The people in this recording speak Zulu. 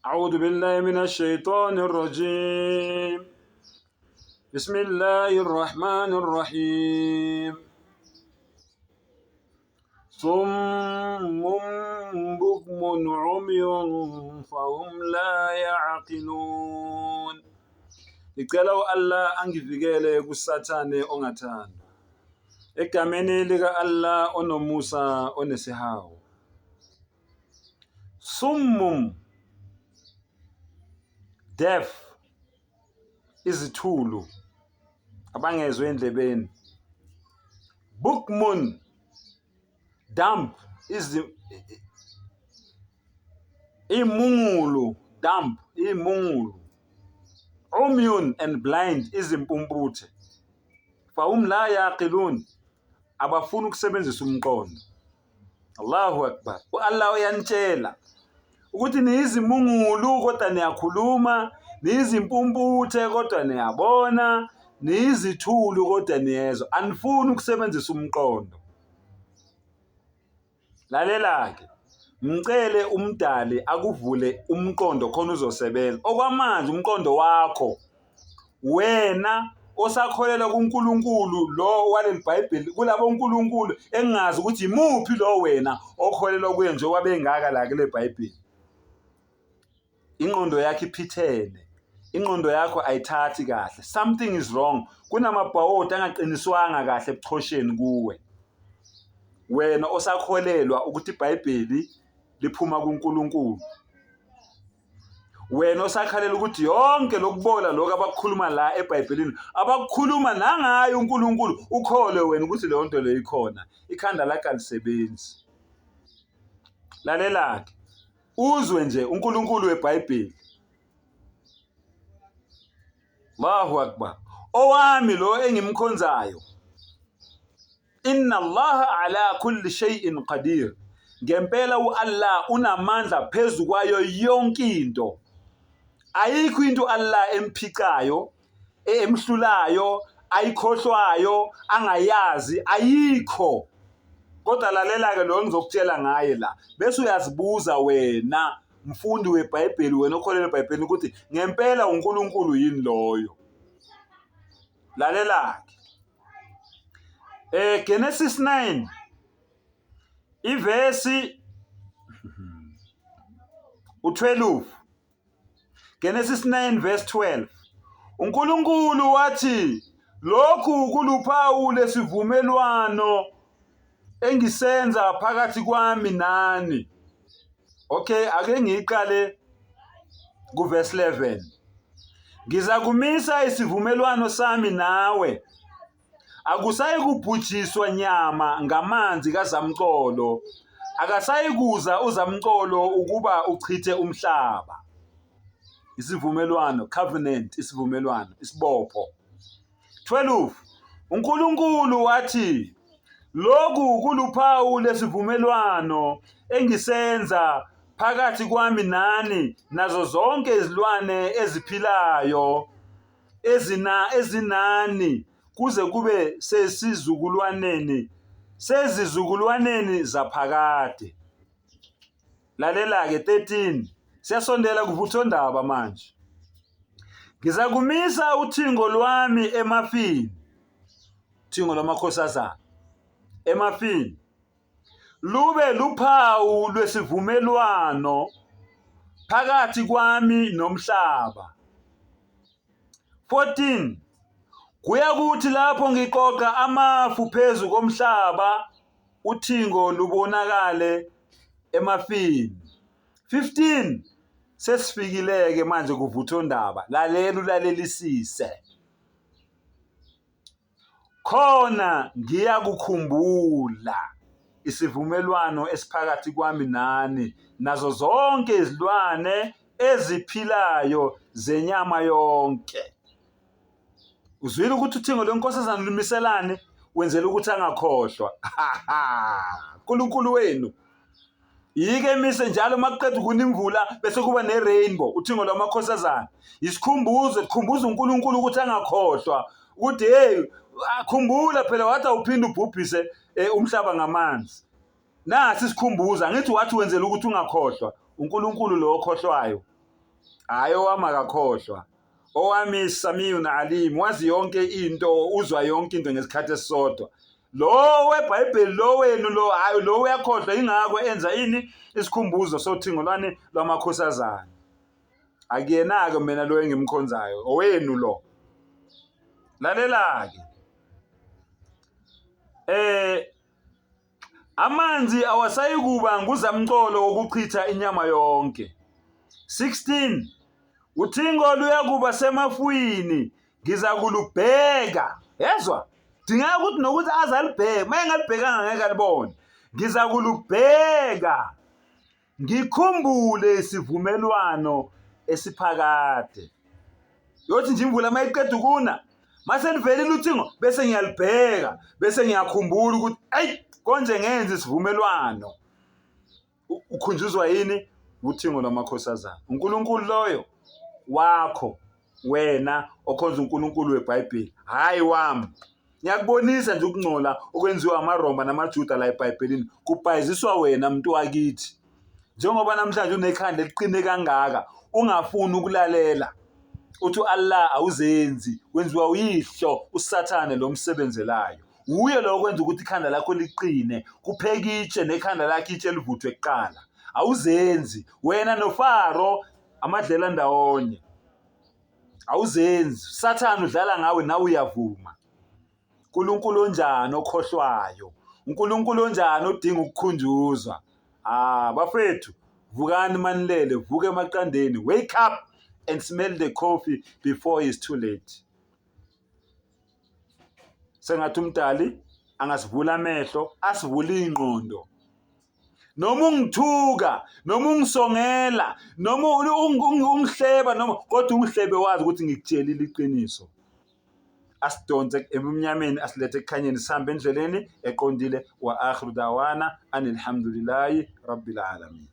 أعوذ بالله من الشيطان الرجيم بسم الله الرحمن الرحيم صم بكم عمي فهم لا يعقلون. Ngicela u-Allah angivikele kuSathane ongathandwa. Egameni lika-Allah onomusa onesihawu. Summum, deaf, izithulu, abangezwa endlebeni. Bukmun, dump, imungulu, dump, imungulu. Umyun and blind, izimpumputhe. Fahum la yaqilun, abafuni ukusebenzisa umqondo. Allahu Akbar. U-Allah uyanitshela ukuthi niyizimungulu kodwa niyakhuluma, niyizimpumputhe kodwa niyabona, niyizithulu kodwa niyezwa. Anifuni ukusebenzisa umqondo. Lalela-ke, mcele umdali akuvule umqondo khona uzosebenza. Okwamanje umqondo wakho wena osakholelwa kuNkulunkulu lo waleli Bhayibheli, kulabo nkulunkulu engingazi ukuthi imuphi lo wena okholelwa kuye njengoba bengaka la kule Bhayibheli. Ingqondo yakho iphithene, ingqondo yakho ayithathi kahle, something is wrong. Kunamabhawodi angaqiniswanga kahle ebuchosheni kuwe wena osakholelwa ukuthi iBhayibheli liphuma kuNkulunkulu, wena osakhalela ukuthi yonke lokubola lokho abakukhuluma la eBhayibhelini abakukhuluma nangaye uNkulunkulu, ukholwe wena ukuthi leyo nto leyo ikhona. Ikhanda lakho alisebenzi. Lalela-ke, uzwe nje uNkulunkulu weBhayibheli. Allahu Akbar. Owami lo engimkhonzayo. Inna Allaha ala kulli shay'in qadir. Ngempela u-Allah unamandla phezu kwayo yonke into. Ayikho into Allah emphicayo, emhlulayo, ayikhohlwayo, angayazi, ayikho. Kodwa lalela-ke lo engizokutshela ngaye la, bese uyazibuza wena mfundi weBhayibheli, wena okholelwa eBhayibhelini ukuthi ngempela uNkulunkulu yini loyo. Lalela-ke. Genesis 9 ivesi u-12. Genesis 9 verse 12. UNkulunkulu wathi lokhu kuluphawu lesivumelwano engisenza phakathi kwami nani. Okay, ake ngiyiqale kuverse 11. Ngizakumisa isivumelwano sami nawe. Akusayikubhujiswa nyama ngamanzi kazamcolo. Akasayikuza uzamcolo ukuba uchithe umhlaba. Isivumelwano, covenant, isivumelwano, isibopho. 12 uNkulunkulu wathi lokhu kuluphawu lesivumelwano engisenza phakathi kwami nani nazo zonke izilwane eziphilayo ezina ezinani kuze kube sesizukulwaneni sezizukulwaneni zaphakade. Lalela-ke 13 siyasondela kuvuthondaba manje. Ngizakumisa uthingo lwami emafini, uthingo lwamakhosazana emafini, lube luphawu lwesivumelwano phakathi kwami nomhlaba. 14 Kuyakuthi lapho ngiqoqa amafu phezu komhlaba, uthingo lubonakale emafini. 15 Sesifikile-ke manje kuvuthondaba, lalela ulalelisise. Khona ngiyakukhumbula isivumelwano esiphakathi kwami nani nazo zonke izilwane eziphilayo zenyama yonke. Uzwile ukuthi uthingo lwenkosazana lumiselane wenzela ukuthi angakhohlwa. Nkulunkulu wenu. Yike emise njalo uma kuqeda ukuna imvula bese kuba ne-rainbow, uthingo lwamakhosazana. Isikhumbuzo, kukhumbuza uNkulunkulu ukuthi angakhohlwa ukuthi hey, khumbula phela wathi awuphinde ubhubhise umhlaba ngamanzi. Nasi isikhumbuzo, angithi wathi wenzela ukuthi ungakhohlwa. uNkulunkulu lo okhohlwayo. Hhayi owami akakhohlwa. Owami Samiyun Alim, wazi yonke into, uzwa yonke into ngesikhathi esisodwa. Lo weBhayibheli lo wenu lo hayi lo uyakhohlwa ingakho enza ini isikhumbuzo sothingo lwani lwamakhosazana. Akuyena-ke mina lo engimkhonzayo, owenu lo. Lalela-ke. Eh Amanzi awasayikuba nguzamcolo wokuchitha inyama yonke. 16 Uthingo luyakuba semafwini ngizakulubheka. Yezwa? Dingeka ukuthi nokuthi aze alibheke, uma engalibhekanga ngeke alibone. Ngizakulubheka ngikhumbule isivumelwano esiphakade. Yothi nje imvula uma iqeda ukuna, mase livelile uthingo bese ngiyalibheka bese ngiyakhumbula ukuthi ayi konje ngenze isivumelwano. Ukhunjuzwa yini? Uthingo lwamakhosazana. uNkulunkulu loyo wakho wena okhonza uNkulunkulu weBhayibheli, hhayi wami. Ngiyakubonisa nje ukungcola okwenziwa amaRoma namaJuda la eBhayibhelini, kubhayiziswa wena muntu wakithi. Njengoba namhlanje unekhanda eliqine kangaka, ungafuni ukulalela. Uthi u-Allah awuzenzi, wenziwa uyihlo uSathane lo msebenzelayo. Wuye lo okwenza ukuthi ikhanda lakho liqine, kupheke itshe nekhanda lakho itshe livuthwe kuqala. Awuzenzi wena noFaro amadlela ndawonye. Awuzenzi. Sathane udlala ngawe nawe uyavuma. uNkulunkulu onjani okhohlwayo? uNkulunkulu onjani odinga ukukhunjuzwa? Ah bafethu, vukani manilele, vuke emaqandeni. Wake up and smell the coffee before it's too late. Sengathi umdali angasivula amehlo, asivule ingqondo. Noma ungithuka, noma ungisongela, noma ungihleba noma kodwa ungihlebe wazi ukuthi ngikutshelile iqiniso. Asidonse ebumnyameni asilethe ekukhanyeni sihambe endleleni eqondile. Wa akhiru dawana anilhamdulillahi rabbil alamin.